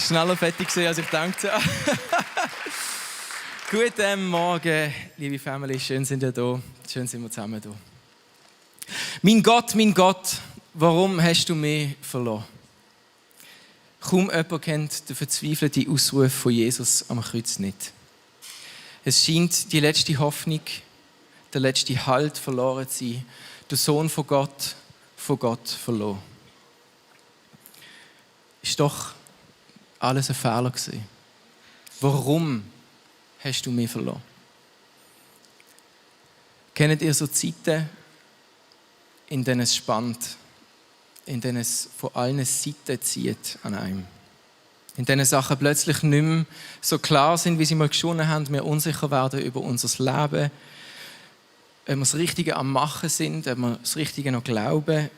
Schneller fertig gewesen, als ich gedacht habe. Guten Morgen, liebe Family. Schön sind ihr da. Schön sind wir zusammen da. Mein Gott, warum hast du mich verloren? Kaum jemand kennt den verzweifelten Ausruf von Jesus am Kreuz nicht. Es scheint die letzte Hoffnung, der letzte Halt verloren zu sein. Der Sohn von Gott verloren. Ist doch alles ein Fehler gewesen. Warum hast du mich verloren? Kennt ihr so Zeiten, in denen es spannt, in denen es von allen Seiten zieht an einem? In denen Sachen plötzlich nicht mehr so klar sind, wie sie mal geschonnen haben, wir unsicher werden über unser Leben, ob wir das Richtige am Machen sind, ob wir das Richtige noch glauben.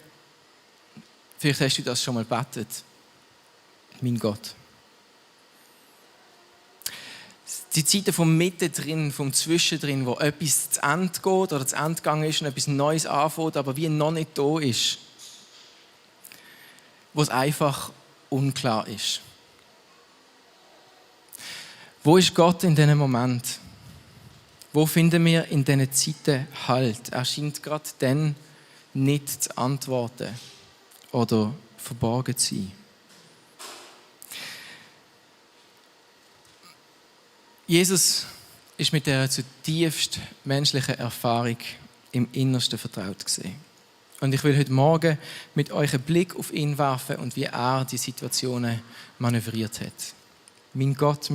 Vielleicht hast du das schon mal gebetet. Mein Gott. Die Zeiten vom Mittendrin, vom Zwischendrin, wo etwas zu Ende geht oder zu Ende gegangen ist und etwas Neues anfängt, aber wie noch nicht da ist. Wo es einfach unklar ist. Wo ist Gott in diesem Moment? Wo finden wir in diesen Zeiten Halt? Er scheint gerade dann nicht zu antworten oder verborgen zu sein. Jesus ist mit der zutiefst menschlichen Erfahrung im Innersten vertraut gewesen. Und ich will heute Morgen mit euch einen Blick auf ihn werfen und wie er die Situationen manövriert hat. Mein Gott,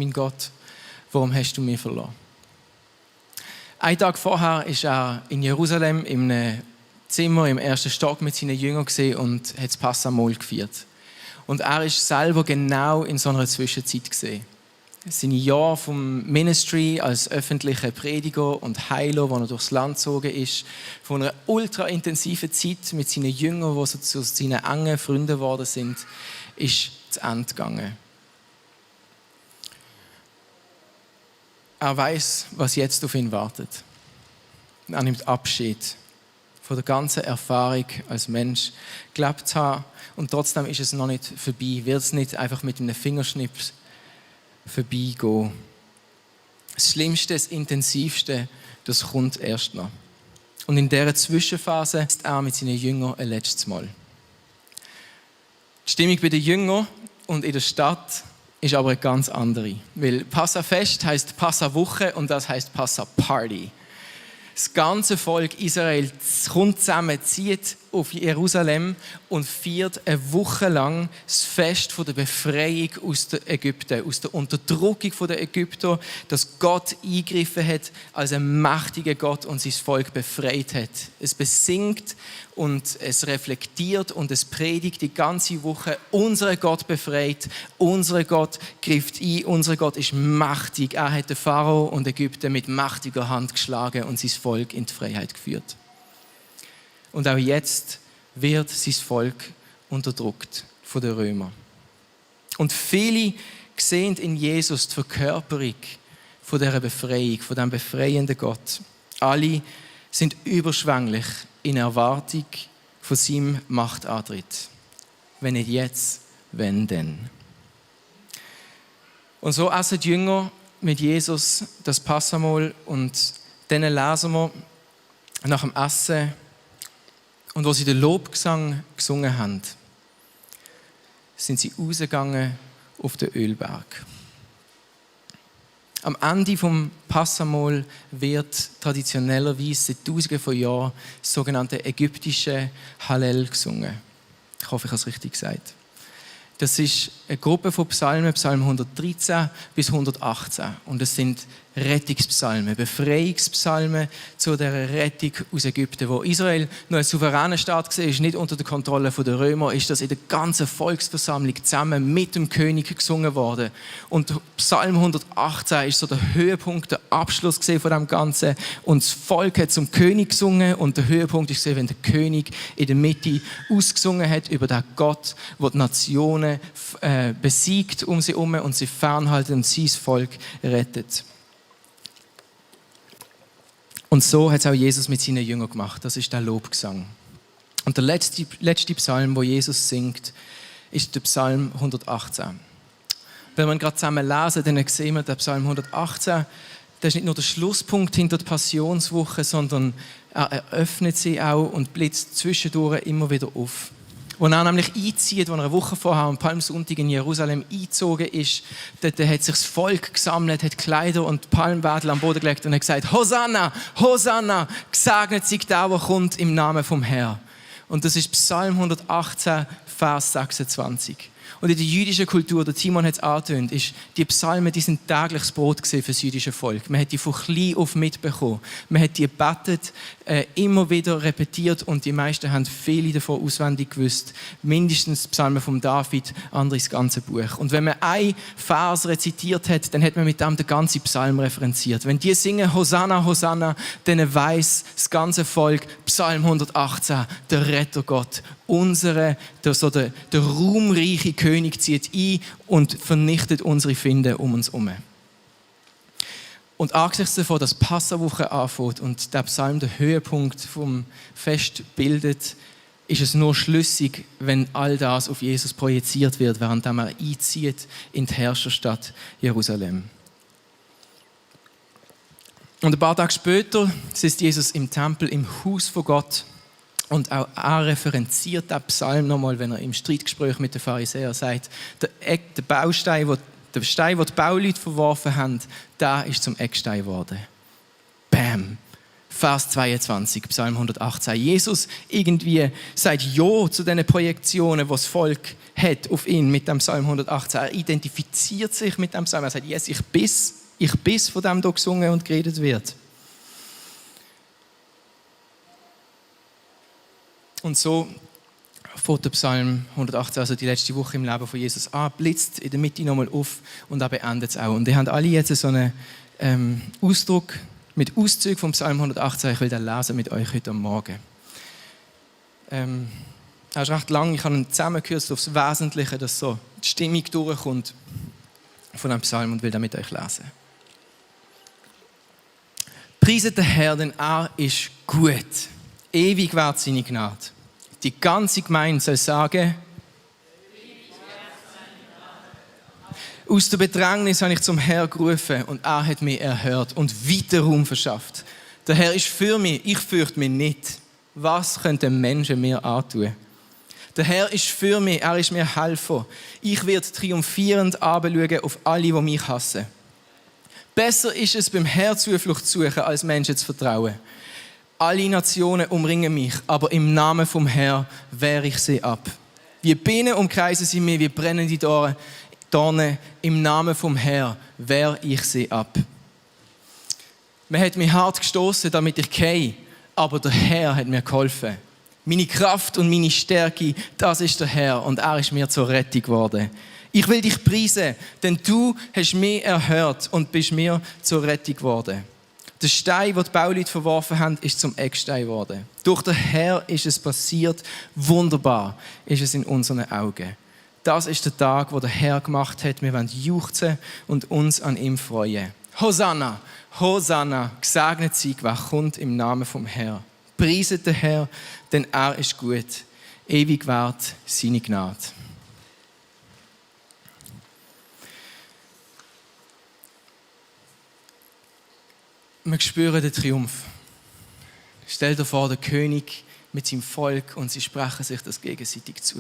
warum hast du mich verloren? Einen Tag vorher war er in Jerusalem in einem Zimmer im ersten Stock mit seinen Jüngern und hat das Passamol gefeiert. Und er ist selber genau in so einer Zwischenzeit gesehen. Seine Jahre vom Ministry als öffentlicher Prediger und Heiler, wo er durchs Land gezogen ist, von einer ultra intensiven Zeit mit seinen Jüngern, die so zu seinen engen Freunden geworden sind, ist zu Ende gegangen. Er weiß, was jetzt auf ihn wartet. Er nimmt Abschied von der ganzen Erfahrung als Mensch gelebt zu haben. Und trotzdem ist es noch nicht vorbei. Wird es nicht einfach mit einem Fingerschnips vorbeigehen. Das Schlimmste, das Intensivste, das kommt erst noch. Und in dieser Zwischenphase ist er mit seinen Jüngern ein letztes Mal. Die Stimmung bei den Jüngern und in der Stadt ist aber eine ganz andere. Weil Passafest heisst Passawoche und das heisst Passaparty. Das ganze Volk Israel kommt zusammen, zieht auf Jerusalem und feiert eine Woche lang das Fest der Befreiung aus Ägypten, aus der Unterdrückung der Ägypter, dass Gott eingegriffen hat als ein mächtiger Gott und sein Volk befreit hat. Es besingt und es reflektiert und es predigt die ganze Woche, unser Gott befreit, unser Gott greift ein, unser Gott ist mächtig. Er hat den Pharao und Ägypten mit mächtiger Hand geschlagen und sein Volk in die Freiheit geführt. Und auch jetzt wird sein Volk unterdrückt von den Römern. Und viele sehen in Jesus die Verkörperung von dieser Befreiung, von diesem befreienden Gott. Alle sind überschwänglich in Erwartung von seinem Machtantritt. Wenn nicht jetzt, wenn denn? Und so essen die Jünger mit Jesus das Passamol und dann lesen wir nach dem Essen und wo sie den Lobgesang gesungen haben, sind sie rausgegangen auf den Ölberg. Am Ende vom Passamol wird traditionellerweise seit Tausenden von Jahren das sogenannte ägyptische Hallel gesungen. Ich hoffe, ich habe es richtig gesagt. Das ist eine Gruppe von Psalmen, Psalm 113 bis 118. Und es sind Rettungspsalmen, Befreiungspsalmen zu der Rettung aus Ägypten. Wo Israel noch ein souveräner Staat war, nicht unter der Kontrolle der Römer, ist das in der ganzen Volksversammlung zusammen mit dem König gesungen worden. Und Psalm 118 ist so der Höhepunkt, der Abschluss von dem Ganzen. Und das Volk hat zum König gesungen und der Höhepunkt ist, wenn der König in der Mitte ausgesungen hat über den Gott, der die Nationen besiegt um sie herum und sie fernhalten und sein Volk rettet. Und so hat es auch Jesus mit seinen Jüngern gemacht. Das ist der Lobgesang. Und der letzte Psalm, wo Jesus singt, ist der Psalm 118. Wenn wir gerade zusammen lesen, dann sehen wir den Psalm 118. Das ist nicht nur der Schlusspunkt hinter der Passionswoche, sondern er eröffnet sie auch und blitzt zwischendurch immer wieder auf. Als er nämlich einzieht, als er eine Woche vorher am Palmsonntag in Jerusalem eingezogen ist, dort hat sich das Volk gesammelt, hat Kleider und Palmwedel am Boden gelegt und hat gesagt: Hosanna, Hosanna, gesegnet sei der kommt im Namen vom Herrn. Und das ist Psalm 118, Vers 26. Und in der jüdischen Kultur, der Timon hat es angetönt, ist die Psalmen, die sind tägliches Brot für das jüdische Volk. Man hat die von klein auf mitbekommen. Man hat die gebetet, immer wieder repetiert und die meisten haben viele davon auswendig gewusst. Mindestens die Psalmen von David, andere das ganze Buch. Und wenn man einen Vers rezitiert hat, dann hat man mit dem den ganzen Psalm referenziert. Wenn die singen Hosanna, Hosanna, dann weiss das ganze Volk Psalm 118, der Retter Gott. Der ruhmreiche König zieht ein und vernichtet unsere Feinde um uns herum. Und angesichts davon, dass Passawoche anfängt und der Psalm den Höhepunkt vom Fest bildet, ist es nur schlüssig, wenn all das auf Jesus projiziert wird, während er einzieht in die Herrscherstadt Jerusalem. Und ein paar Tage später sitzt Jesus im Tempel, im Haus von Gott. Und auch er referenziert den Psalm nochmal, wenn er im Streitgespräch mit den Pharisäern sagt, der Stein, den die Bauleute verworfen haben, der ist zum Eckstein geworden. Bam! Vers 22, Psalm 118. Jesus irgendwie sagt Ja zu diesen Projektionen, die das Volk hat auf ihn mit dem Psalm 118. Er identifiziert sich mit dem Psalm. Er sagt: Yes, ich bis von dem hier gesungen und geredet wird. Und so fängt der Psalm 118, also die letzte Woche im Leben von Jesus an, blitzt in der Mitte nochmal auf und er beendet es auch. Und ihr habt alle jetzt so einen Ausdruck mit Auszügen vom Psalm 118. Ich will den lesen mit euch heute Morgen. Er ist recht lang, ich habe ihn zusammengekürzt aufs Wesentliche, dass so die Stimmung durchkommt von dem Psalm und will den mit euch lesen. Preiset den Herrn, denn er ist gut. Ewig währt seine Gnade. Die ganze Gemeinde soll sagen: Aus der Bedrängnis habe ich zum Herrn gerufen und er hat mich erhört und weiter Raum verschafft. Der Herr ist für mich, ich fürchte mich nicht. Was könnten Menschen mir antun? Der Herr ist für mich, er ist mir Helfer. Ich werde triumphierend herabschauen auf alle, die mich hassen. Besser ist es, beim Herrn Zuflucht zu suchen, als Menschen zu vertrauen. Alle Nationen umringen mich, aber im Namen vom Herrn wehre ich sie ab. Wie Bienen umkreisen sie mich, wie brennende Dornen. Im Namen vom Herrn wehre ich sie ab. Man hat mich hart gestoßen, damit ich gehe, aber der Herr hat mir geholfen. Meine Kraft und meine Stärke, das ist der Herr und er ist mir zur Rettung geworden. Ich will dich preisen, denn du hast mich erhört und bist mir zur Rettung geworden. Der Stein, den die Bauleute verworfen haben, ist zum Eckstein geworden. Durch den Herr ist es passiert. Wunderbar ist es in unseren Augen. Das ist der Tag, wo der Herr gemacht hat. Wir wollen juchzen und uns an ihm freuen. Hosanna, Hosanna, gesegnet sei, wer kommt im Namen vom Herrn. Preiset den Herr, denn er ist gut. Ewig währt seine Gnade. Wir spüren den Triumph. Stell dir vor, der König mit seinem Volk und sie sprechen sich das gegenseitig zu.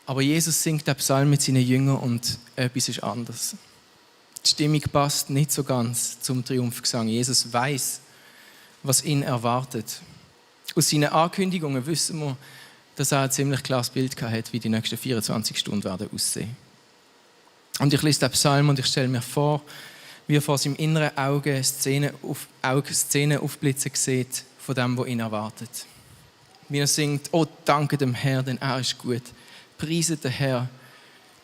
Aber Jesus singt den Psalm mit seinen Jüngern und etwas ist anders. Die Stimmung passt nicht so ganz zum Triumphgesang. Jesus weiß, was ihn erwartet. Aus seinen Ankündigungen wissen wir, dass er ein ziemlich klares Bild hat, wie die nächsten 24 Stunden werden aussehen. Und ich lese den Psalm und ich stelle mir vor, wie er vor seinem inneren Auge Szenen aufblitzen sieht von dem, was ihn erwartet. Wie er singt: Oh, danke dem Herrn, denn er ist gut. Preiset den Herr,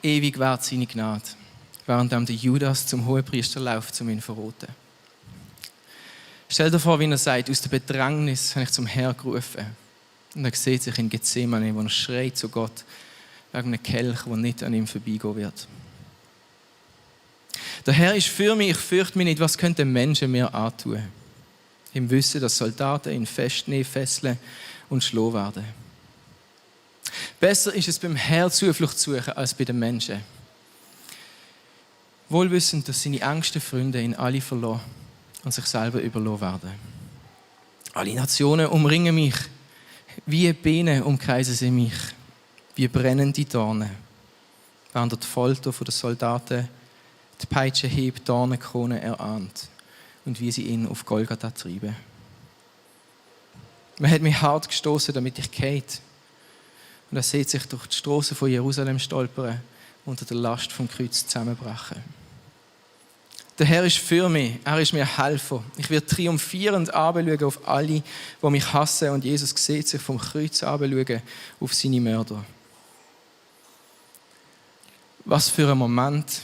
ewig währt seine Gnade. Während der Judas zum Hohepriester läuft, um ihn zu verraten. Stell dir vor, wie er sagt: Aus der Bedrängnis habe ich zum Herrn gerufen. Und er sieht sich in Gethsemane, wo er schreit zu Gott wegen einem Kelch, der nicht an ihm vorbeigehen wird. Der Herr ist für mich, ich fürchte mich nicht, was könnten Menschen mir antun? Im Wissen, dass Soldaten ihn festnehmen, fesseln und schlagen werden. Besser ist es, beim Herrn Zuflucht zu suchen, als bei den Menschen. wohl wissend, dass seine engsten Freunde ihn alle verloren und sich selber überlassen werden. Alle Nationen umringen mich, wie Bienen umkreisen sie mich, wie brennende Dornen. Während die Folter der Soldaten die Peitschenhieb Dornenkrone erahnt und wie sie ihn auf Golgatha treiben. Man hat mich hart gestoßen, damit ich geht. Und er sieht sich durch die Straßen von Jerusalem stolpern, unter der Last vom Kreuz zusammenbrechen. Der Herr ist für mich, er ist mir Helfer. Ich werde triumphierend herabschauen auf alle, die mich hassen. Und Jesus sieht sich vom Kreuz herabschauen auf seine Mörder. Was für ein Moment,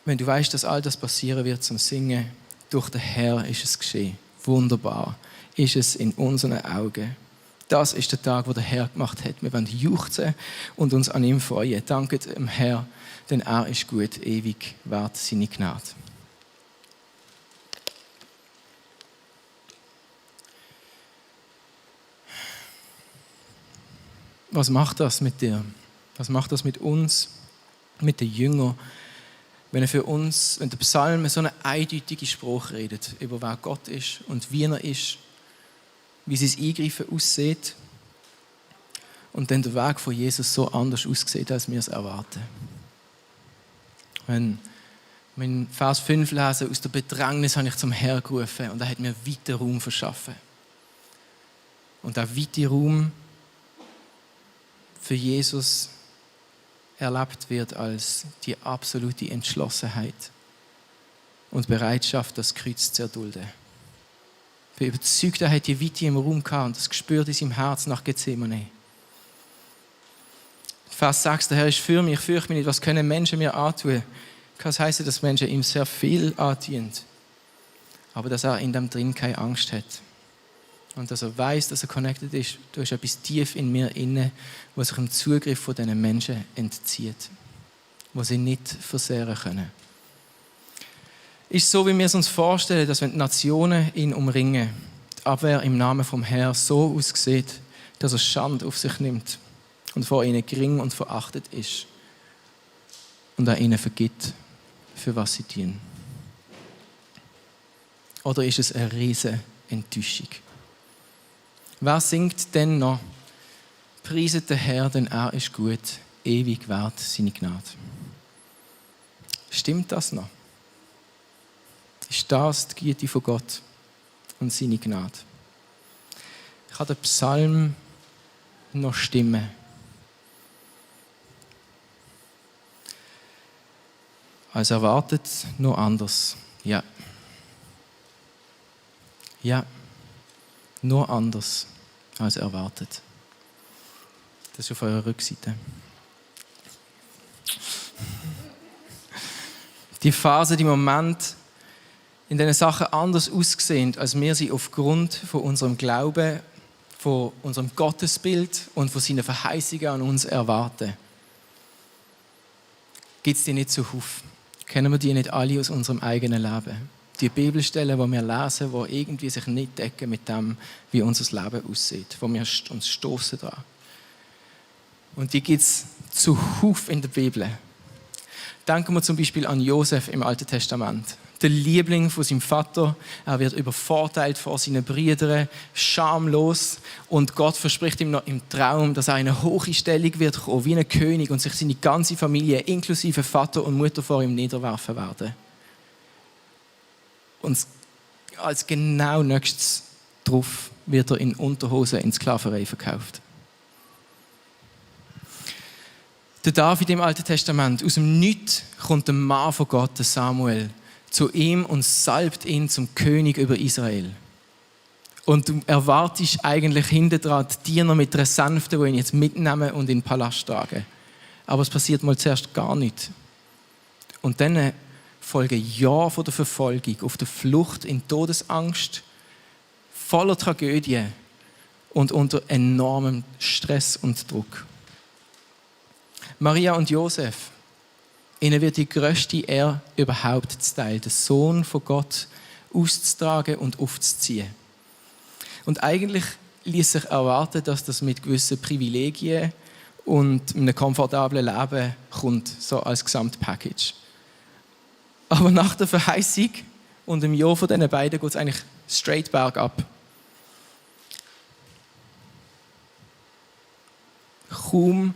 wenn du weißt, dass all das passieren wird zum Singen. Durch den Herr ist es geschehen. Wunderbar ist es in unseren Augen. Das ist der Tag, wo der Herr gemacht hat. Wir wollen juchzen und uns an ihm freuen. Danket dem Herr, denn er ist gut, ewig wert seine Gnade. Was macht das mit dir? Was macht das mit uns, mit den Jüngern, wenn der Psalm so eine eindeutige Sprache redet, über wer Gott ist und wie er ist, wie sein Eingreifen aussieht und dann der Weg von Jesus so anders aussieht, als wir es erwarten. Wenn wir in Vers 5 lesen, aus der Bedrängnis habe ich zum Herrn gerufen und er hat mir weiten Raum verschaffen. Und der weite Raum für Jesus erlebt wird als die absolute Entschlossenheit und Bereitschaft, das Kreuz zu erdulden. Ich bin überzeugt, er hat die Weite im Raum gehabt und das gespürt in seinem Herz nach Gethsemane. Vers 6, der Herr ist für mich, ich fürchte mich nicht, was können Menschen mir antun? Das heisst, dass Menschen ihm sehr viel antun, aber dass er in dem drin keine Angst hat. Und dass er weiß, dass er connected ist, da ist etwas tief in mir inne, was sich im Zugriff von diesen Menschen entzieht, was sie nicht versehren können. Ist so, wie wir es uns vorstellen, dass wenn die Nationen ihn umringen, die Abwehr im Namen vom Herrn so aussieht, dass er Schande auf sich nimmt und vor ihnen gering und verachtet ist und er ihnen vergibt, für was sie tun. Oder ist es eine riesige Enttäuschung? Wer singt denn noch? Preiset den Herr, denn er ist gut, ewig wert seine Gnade. Stimmt das noch? Ist das die Güte von Gott und seine Gnade? Kann der Psalm noch stimmen? Als erwartet, nur anders. Ja. Ja. Nur anders als erwartet. Das ist auf eurer Rückseite. Die Phase, die Moment, in denen Sachen anders aussehen, als wir sie aufgrund von unserem Glauben, von unserem Gottesbild und von seinen Verheißungen an uns erwarten. Gibt es die nicht zuhauf? Kennen wir die nicht alle aus unserem eigenen Leben? Die Bibelstellen, die wir lesen, die irgendwie sich nicht decken mit dem, wie unser Leben aussieht, wo wir uns stoßen dran. Und die gibt es zuhauf in der Bibel. Denken wir zum Beispiel an Josef im Alten Testament. Der Liebling von seinem Vater. Er wird übervorteilt vor seinen Brüdern, schamlos. Und Gott verspricht ihm noch im Traum, dass er in eine hohe Stellung wird kommen, wie ein König und sich seine ganze Familie, inklusive Vater und Mutter, vor ihm niederwerfen werden. Und als genau nächstes drauf wird er in Unterhosen in Sklaverei verkauft. Der David im Alten Testament, aus dem Nichts kommt der Mann von Gott, der Samuel, zu ihm und salbt ihn zum König über Israel. Und du erwartest eigentlich hinten dran die Diener mit einer Sänfte, die ihn jetzt mitnehmen und in den Palast tragen. Aber es passiert mal zuerst gar nichts. Und dann folgen Jahre von der Verfolgung, auf der Flucht in Todesangst, voller Tragödie und unter enormem Stress und Druck. Maria und Josef, ihnen wird die grösste Ehre überhaupt zuteil, den Sohn von Gott auszutragen und aufzuziehen. Und eigentlich ließ sich erwarten, dass das mit gewissen Privilegien und einem komfortablen Leben kommt, so als Gesamtpackage. Aber nach der Verheißung und dem Ja von diesen beiden geht es eigentlich straight bergab. Kaum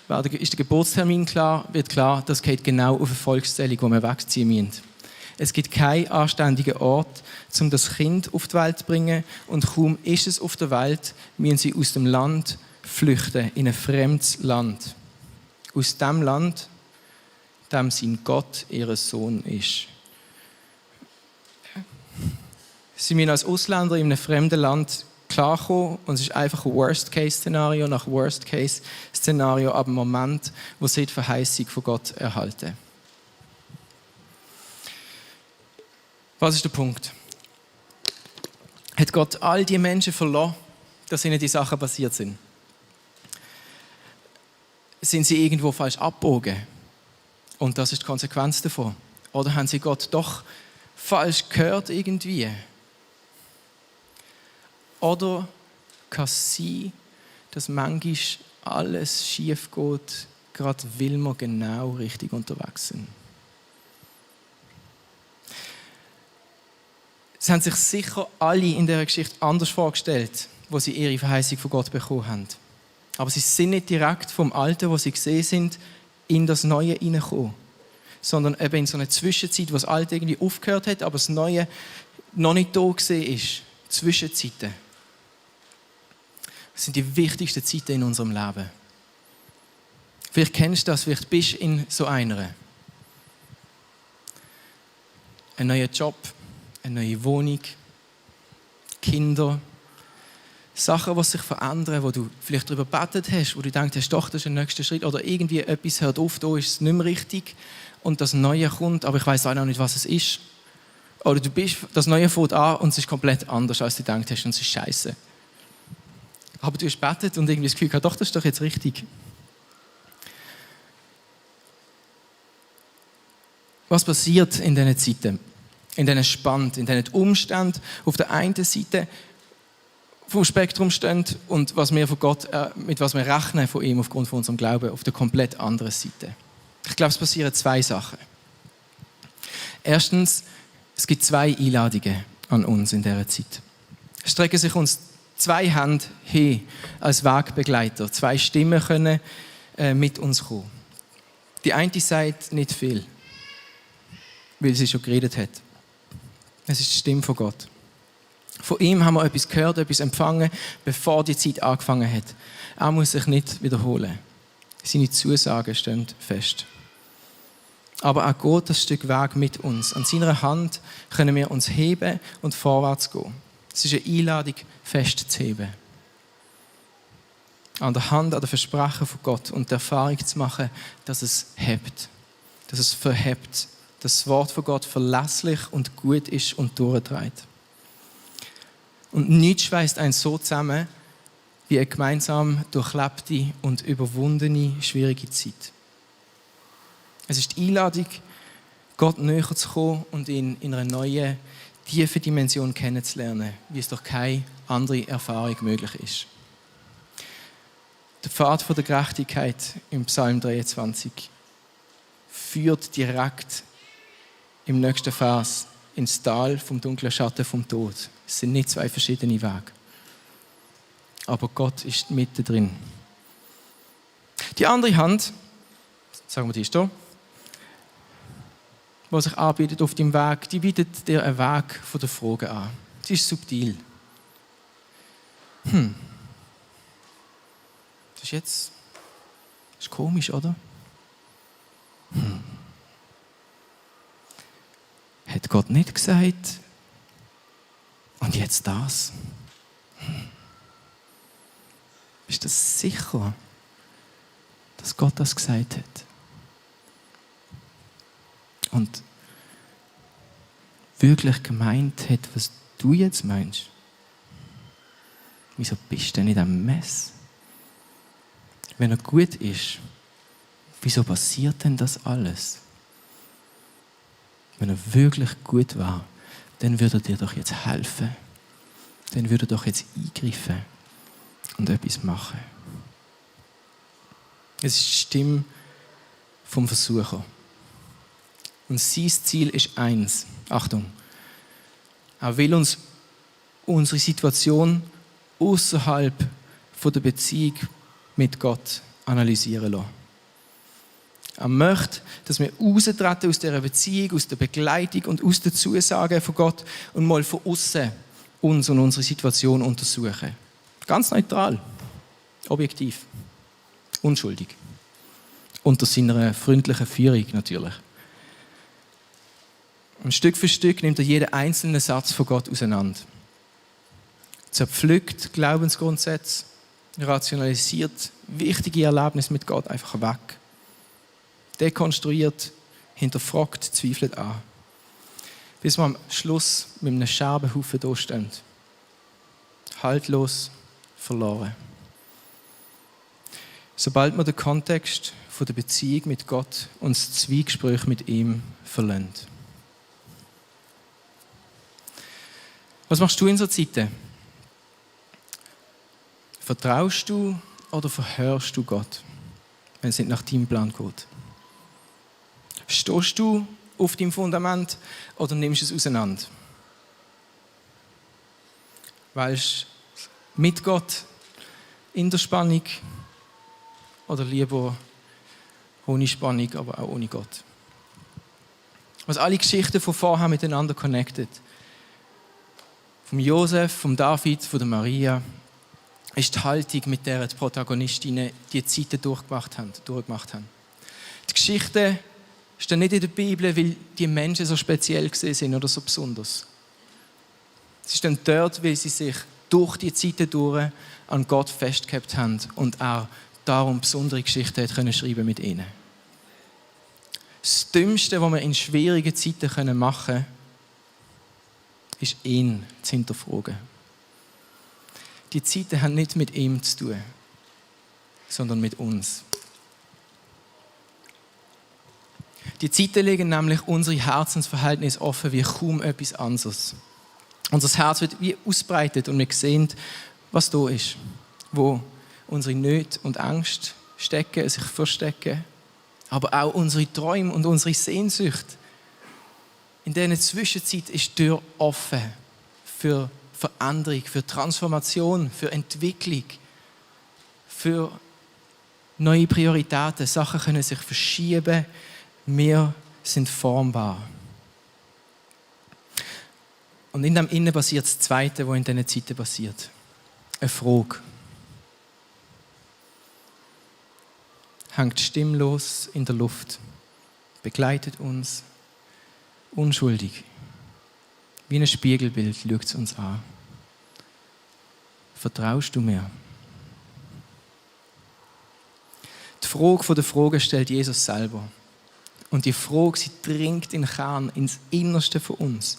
ist der Geburtstermin klar, wird klar, das geht genau auf eine Volkszählung, wo wir wegziehen müssen. Es gibt keinen anständigen Ort, um das Kind auf die Welt zu bringen. Und kaum ist es auf der Welt, müssen sie aus dem Land flüchten, in ein fremdes Land. Aus dem Land, dem sein Gott ihr Sohn ist. Sie müssen als Ausländer in einem fremden Land klarkommen und es ist einfach ein Worst-Case-Szenario nach Worst-Case-Szenario ab dem Moment, wo sie die Verheißung von Gott erhalten. Was ist der Punkt? Hat Gott all die Menschen verloren, dass ihnen die Sachen passiert sind? Sind sie irgendwo falsch abgebogen? Und das ist die Konsequenz davon. Oder haben sie Gott doch falsch gehört irgendwie? Oder kann es sein, dass manchmal alles schief geht, gerade weil wir genau richtig unterwegs sind? Es haben sich sicher alle in dieser Geschichte anders vorgestellt, wo sie ihre Verheißung von Gott bekommen haben. Aber sie sind nicht direkt vom Alten, wo sie gesehen sind, in das Neue hineingekommen, sondern eben in so einer Zwischenzeit, wo das Alte irgendwie aufgehört hat, aber das Neue noch nicht da gesehen ist. Zwischenzeiten. Das sind die wichtigsten Zeiten in unserem Leben. Vielleicht kennst du das, vielleicht bist du in so einer. Ein neuer Job, eine neue Wohnung, Kinder, Sachen, die sich verändern, wo du vielleicht darüber gebetet hast, wo du denkst, doch, das ist der nächste Schritt, oder irgendwie etwas hört auf, da ist es nicht mehr richtig und das Neue kommt, aber ich weiß auch noch nicht, was es ist. Oder das Neue fängt an und es ist komplett anders, als du gedacht hast und es ist scheiße. Aber du hast gebetet und irgendwie das Gefühl gehabt, doch, das ist doch jetzt richtig. Was passiert in diesen Zeiten? In diesen Spannungen, in diesen Umständen auf der einen Seite vom Spektrum stehen und was wir von Gott, mit was wir rechnen von ihm aufgrund von unserem Glauben auf der komplett anderen Seite. Ich glaube, es passieren zwei Sachen. Erstens, es gibt zwei Einladungen an uns in dieser Zeit. Es strecken sich uns zwei Hände hin als Wegbegleiter. Zwei Stimmen können mit uns kommen. Die eine sagt nicht viel, weil sie schon geredet hat. Es ist die Stimme von Gott. Von ihm haben wir etwas gehört, etwas empfangen, bevor die Zeit angefangen hat. Er muss sich nicht wiederholen. Seine Zusagen stehen fest. Aber er geht das Stück Weg mit uns. An seiner Hand können wir uns heben und vorwärts gehen. Es ist eine Einladung, festzuheben. An der Hand, an der Versprechen von Gott und der Erfahrung zu machen, dass es hebt, dass es verhebt, dass das Wort von Gott verlässlich und gut ist und durchträgt. Und nichts schweißt einen so zusammen wie eine gemeinsam durchlebte und überwundene, schwierige Zeit. Es ist die Einladung, Gott näher zu kommen und ihn in einer neuen, tiefen Dimension kennenzulernen, wie es durch keine andere Erfahrung möglich ist. Der Pfad der Gerechtigkeit im Psalm 23 führt direkt im nächsten Vers ins Tal vom dunklen Schatten vom Tod. Es sind nicht zwei verschiedene Wege. Aber Gott ist mittendrin. Die andere Hand, sagen wir die ist da, die sich anbietet auf deinem Weg, die bietet dir einen Weg von der Frage an. Sie ist subtil. Das ist komisch, oder? Hat Gott nicht gesagt, und jetzt das? Bist du sicher, dass Gott das gesagt hat? Und wirklich gemeint hat, was du jetzt meinst? Wieso bist du denn in diesem Mess? Wenn er gut ist, wieso passiert denn das alles? Wenn er wirklich gut war, dann würde er dir doch jetzt helfen. Dann würde er doch jetzt eingreifen und etwas machen. Es ist die Stimme vom Versucher. Und sein Ziel ist eins. Achtung. Er will uns unsere Situation außerhalb von der Beziehung mit Gott analysieren lassen. Er möchte, dass wir raustreten aus dieser Beziehung, aus der Begleitung und aus der Zusage von Gott und mal von außen uns und unsere Situation untersuchen. Ganz neutral, objektiv, unschuldig. Unter seiner freundlichen Führung natürlich. Und Stück für Stück nimmt er jeden einzelnen Satz von Gott auseinander. Zerpflückt Glaubensgrundsätze, rationalisiert wichtige Erlebnisse mit Gott einfach weg. Dekonstruiert, hinterfragt, zweifelt an. Bis wir am Schluss mit einem Scherbenhaufen da stehen. Haltlos, verloren. Sobald wir den Kontext von der Beziehung mit Gott und das Zwiegespräch mit ihm verlassen. Was machst du in so Zeiten? Vertraust du oder verhörst du Gott, wenn es nicht nach deinem Plan geht? Stehst du auf deinem Fundament oder nimmst du es auseinander? Weilst du mit Gott in der Spannung oder lieber ohne Spannung, aber auch ohne Gott? Was alle Geschichten von vorher miteinander connected. Vom Josef, vom David, von der Maria, ist die Haltung, mit der die Protagonistinnen die Zeiten durchgemacht haben. Die Geschichte steht nicht in der Bibel, weil die Menschen so speziell gesehen sind oder so besonders. Sie stehen dort, weil sie sich durch die Zeiten durch an Gott festgehalten haben und er darum besondere Geschichten schreiben können mit ihnen. Das Dümmste, was wir in schwierigen Zeiten machen können, ist, ihn zu hinterfragen. Die Zeiten haben nicht mit ihm zu tun, sondern mit uns. Die Zeiten legen nämlich unsere Herzensverhältnisse offen wie kaum etwas anderes. Unser Herz wird wie ausbreitet und wir sehen, was da ist, wo unsere Nöte und Ängste stecken, sich verstecken, aber auch unsere Träume und unsere Sehnsucht. In dieser Zwischenzeit ist die Tür offen für Veränderung, für Transformation, für Entwicklung, für neue Prioritäten. Sachen können sich verschieben, wir sind formbar. Und in dem Innen passiert das Zweite, was in diesen Zeiten passiert. Eine Frage. Hängt stimmlos in der Luft, begleitet uns, unschuldig. Wie ein Spiegelbild schaut es uns an. Vertraust du mir? Die Frage der Fragen stellt Jesus selber. Und die Frage, sie dringt in den Kern, ins Innerste von uns.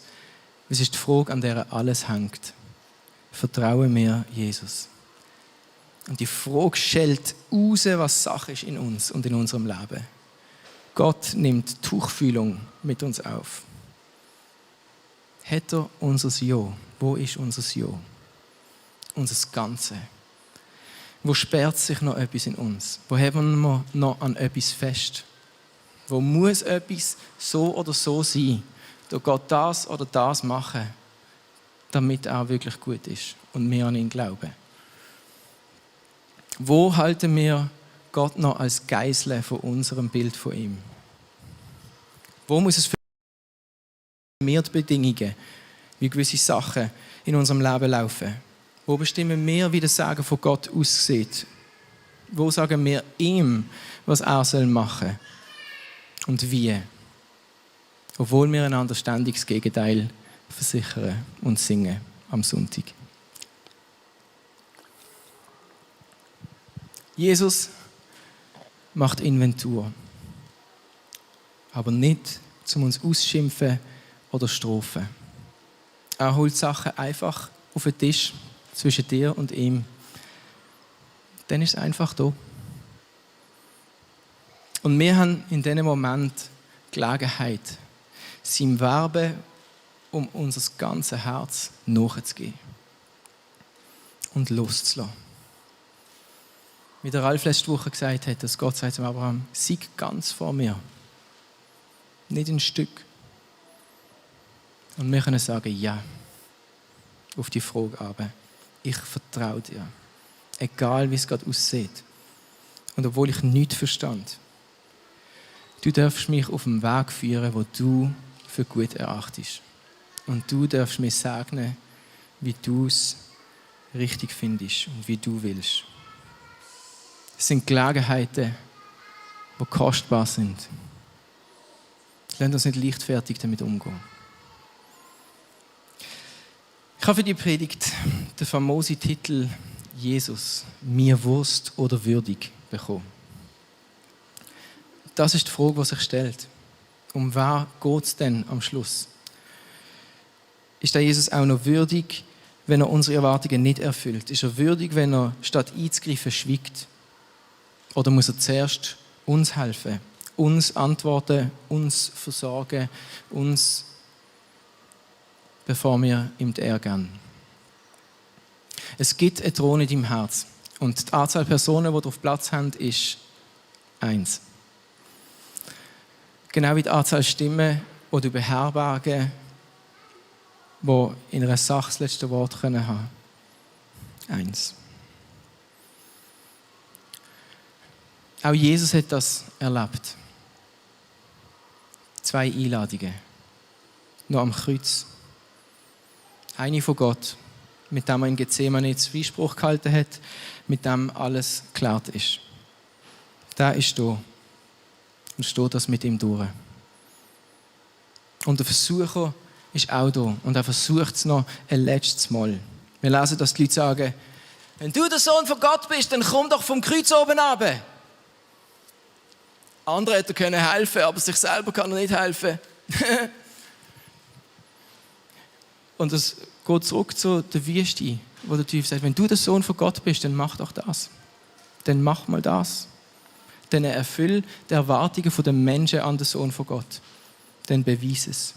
Es ist die Frage, an der alles hängt. Vertraue mir, Jesus. Und die Frage schält raus, was Sache ist in uns und in unserem Leben. Gott nimmt Tuchfühlung mit uns auf. Hat er unser Ja? Wo ist unser Ja? Unser Ganze. Wo sperrt sich noch etwas in uns? Wo haben wir noch an etwas fest? Wo muss etwas so oder so sein? Da Gott das oder das machen, damit er wirklich gut ist und wir an ihn glauben. Wo halten wir Gott noch als Geisel von unserem Bild von ihm? Wo muss es für mehr die Bedingungen, wie gewisse Sachen in unserem Leben laufen? Wo bestimmen wir, wie das Sagen von Gott aussieht? Wo sagen wir ihm, was er machen soll und wie? Obwohl wir einander ständig das Gegenteil versichern und singen am Sonntag. Jesus macht Inventur, aber nicht, um uns ausschimpfen oder strafen. Er holt Sachen einfach auf den Tisch zwischen dir und ihm. Dann ist es einfach da. Und wir haben in diesem Moment Gelegenheit, seinem Werben um unser ganzes Herz nachzugeben und loszulassen. Wie der Ralf letzte Woche gesagt hat, dass Gott sagt zu Abraham, sei ganz vor mir. nicht ein Stück. Und wir können sagen, ja, auf die Frage aber. Ich vertraue dir. Egal, wie es gerade aussieht. Und obwohl ich nichts verstand. Du darfst mich auf den Weg führen, wo du für gut erachtest. Und du darfst mich segnen, wie du es richtig findest und wie du willst. Es sind Gelegenheiten, die kostbar sind. Lasst uns nicht leichtfertig damit umgehen. Ich habe für die Predigt den famosen Titel Jesus, mir Wurst oder würdig bekommen. Das ist die Frage, die sich stellt. Um wer geht es denn am Schluss? Ist der Jesus auch noch würdig, wenn er unsere Erwartungen nicht erfüllt? Ist er würdig, wenn er statt einzugreifen schweigt? Oder muss er zuerst uns helfen, uns antworten, uns versorgen, uns, bevor wir ihm die Ehre geben? Es gibt einen Thron in deinem Herz und die Anzahl Personen, die darauf Platz haben, ist 1. Genau wie die Anzahl Stimmen, die du beherbergen, die in einer Sache das letzte Wort haben können. 1. Auch Jesus hat das erlebt. 2 Einladungen. Noch am Kreuz. Eine von Gott, mit dem er in Gethsemane Zweispruch gehalten hat, mit dem alles geklärt ist. Der ist da und steht das mit ihm durch. Und der Versucher ist auch da und er versucht es noch ein letztes Mal. Wir lesen, dass die Leute sagen, wenn du der Sohn von Gott bist, dann komm doch vom Kreuz oben runter. Andere hätten können helfen, aber sich selber kann er nicht helfen. Und es geht zurück zu der Wüste, wo der Typ sagt, wenn du der Sohn von Gott bist, dann mach doch das. Dann mach mal das. Dann erfüll die Erwartungen der Menschen an den Sohn von Gott. Dann beweis es.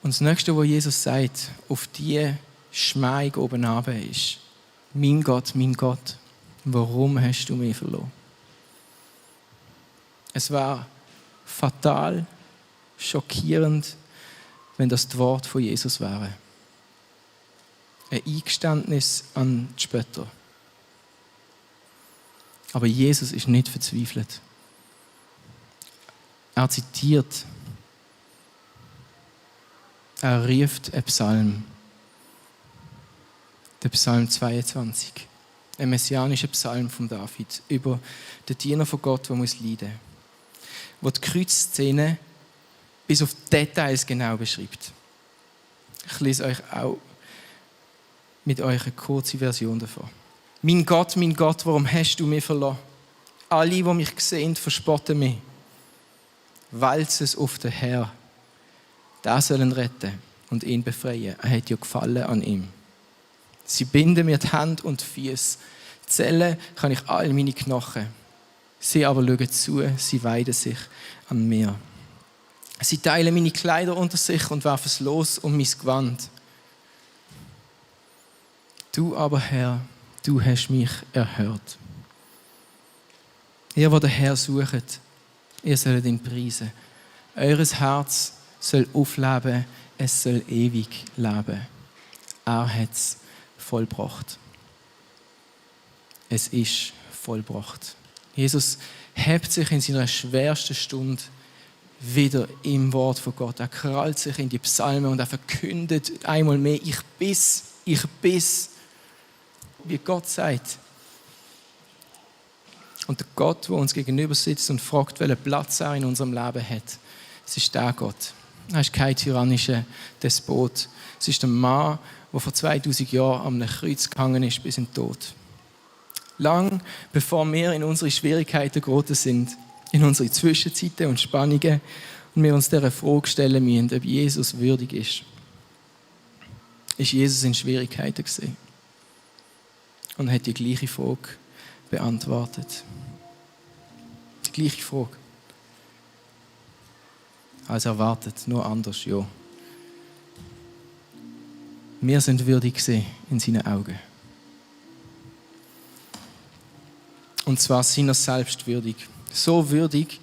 Und das Nächste, was Jesus sagt, auf die Schmeig oben runter ist, mein Gott, warum hast du mich verloren? Es war fatal, schockierend, wenn das die Worte von Jesus wären. Ein Eingeständnis an die Spötter. Aber Jesus ist nicht verzweifelt. Er zitiert, er rieft einen Psalm, den Psalm 22, ein messianischer Psalm von David, über den Diener von Gott, der leiden muss, wo die Kreuzszene bis auf Details genau beschreibt. Ich lese euch auch mit euch eine kurze Version davon. Mein Gott, warum hast du mich verlassen? Alle, die mich sehen, verspotten mich. Walzen es auf den Herr. Der soll ihn retten und ihn befreien. Er hat ja Gefallen an ihm. Sie binden mir die Hände und die Füße. Zählen kann ich all meine Knochen. Sie aber schauen zu, sie weiden sich an mir. Sie teilen meine Kleider unter sich und werfen es los um mein Gewand. Du aber, Herr, du hast mich erhört. Ihr, die den Herrn sucht, ihr sollt ihn preisen. Eures Herz soll aufleben, es soll ewig leben. Er hat es vollbracht. Es ist vollbracht. Jesus hebt sich in seiner schwersten Stunde wieder im Wort von Gott. Er krallt sich in die Psalmen und er verkündet einmal mehr, ich biss, wie Gott sagt. Und der Gott, der uns gegenüber sitzt und fragt, welchen Platz er in unserem Leben hat, es ist der Gott. Er ist kein tyrannischer Despot. Es ist der Mann, der vor 2000 Jahren am Kreuz gehangen ist bis in den Tod. Lang bevor wir in unsere Schwierigkeiten geraten sind, in unsere Zwischenzeiten und Spannungen, und wir uns dieser Frage stellen müssen, ob Jesus würdig ist Jesus in Schwierigkeiten gewesen und hat die gleiche Frage beantwortet. Die gleiche Frage. Als erwartet, nur anders, ja. Wir sind würdig gewesen in seinen Augen. Und zwar seiner selbst würdig. So würdig,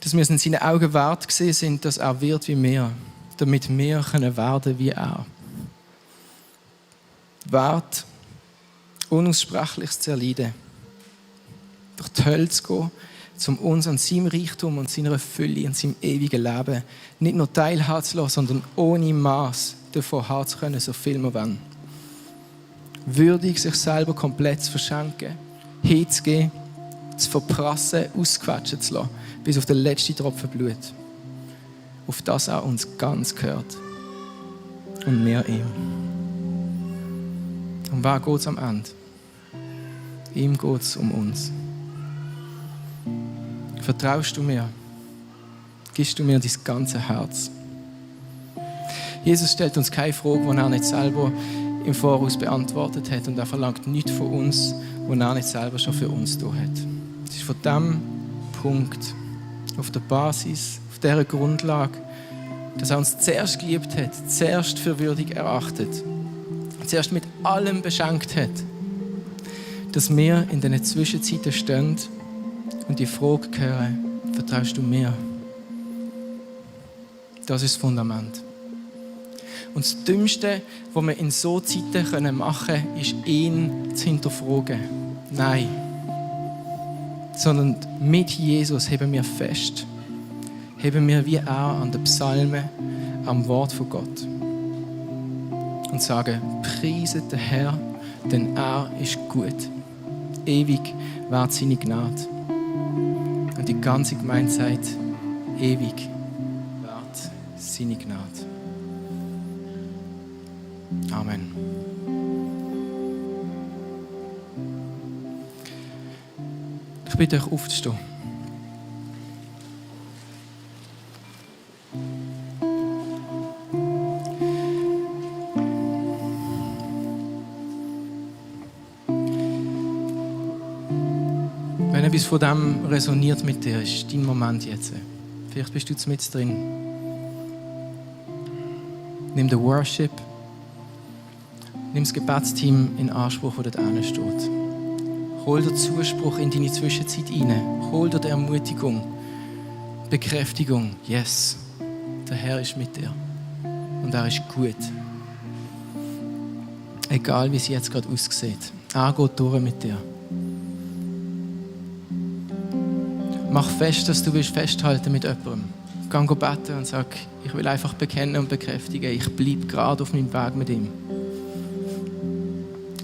dass wir es in seinen Augen wert gesehen sind, dass er wird wie wir, damit wir können werden wie er. Wert, Unaussprechliches zu erleiden, durch die Hölle zu gehen, um uns an seinem Reichtum und seiner Fülle und seinem ewigen Leben nicht nur teilhaben zu lassen, sondern ohne Maß davon haben zu können, so viel wir wollen. Würdig, sich selber komplett zu verschenken, hinzugeben, zu verprassen, ausquetschen zu lassen, bis auf den letzten Tropfen Blut. Auf das er uns ganz gehört. Und wir ihm. Um wer geht es am Ende? Ihm geht es um uns. Vertraust du mir? Gibst du mir dein ganze Herz? Jesus stellt uns keine Frage, die er nicht selber im Voraus beantwortet hat. Und er verlangt nichts von uns, was er nicht selber schon für uns getan hat. Es ist von diesem Punkt, auf der Basis, auf dieser Grundlage, dass er uns zuerst geliebt hat, zuerst für würdig erachtet, zuerst mit allem beschenkt hat, dass wir in diesen Zwischenzeiten stehen und die Frage hören, vertraust du mir? Das ist das Fundament. Und das Dümmste, was wir in so Zeiten machen können, ist, ihn zu hinterfragen. Nein. Sondern mit Jesus heben wir fest. Heben wir wie er an den Psalmen, am Wort von Gott. Und sagen, preiset den Herr, denn er ist gut. Ewig währt seine Gnade. Und die ganze Gemeinde sagt, ewig währt seine Gnade. Amen. Ich bitte euch aufzustehen. Wenn etwas von dem resoniert mit dir, ist dein Moment jetzt. Vielleicht bist du jetzt mit drin. Nimm den Worship. Nimm das Gebetsteam in Anspruch, das dort hinten steht. Hol dir Zuspruch in deine Zwischenzeit rein. Hol dir die Ermutigung, Bekräftigung. Yes, der Herr ist mit dir. Und er ist gut. Egal, wie es jetzt gerade aussieht. Er geht durch mit dir. Mach fest, dass du festhalten mit jemandem. Geh beten und sag, ich will einfach bekennen und bekräftigen, ich bleibe gerade auf meinem Weg mit ihm.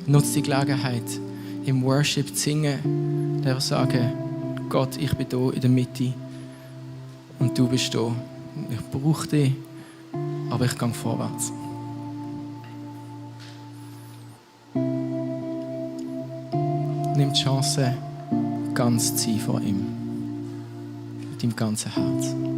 Nutze die Gelegenheit, im Worship zu singen, der sagen, Gott, ich bin hier in der Mitte und du bist da. Ich brauche dich, aber ich gehe vorwärts. Nimm die Chance, ganz zu sein vor ihm. Mit deinem ganzen Herz.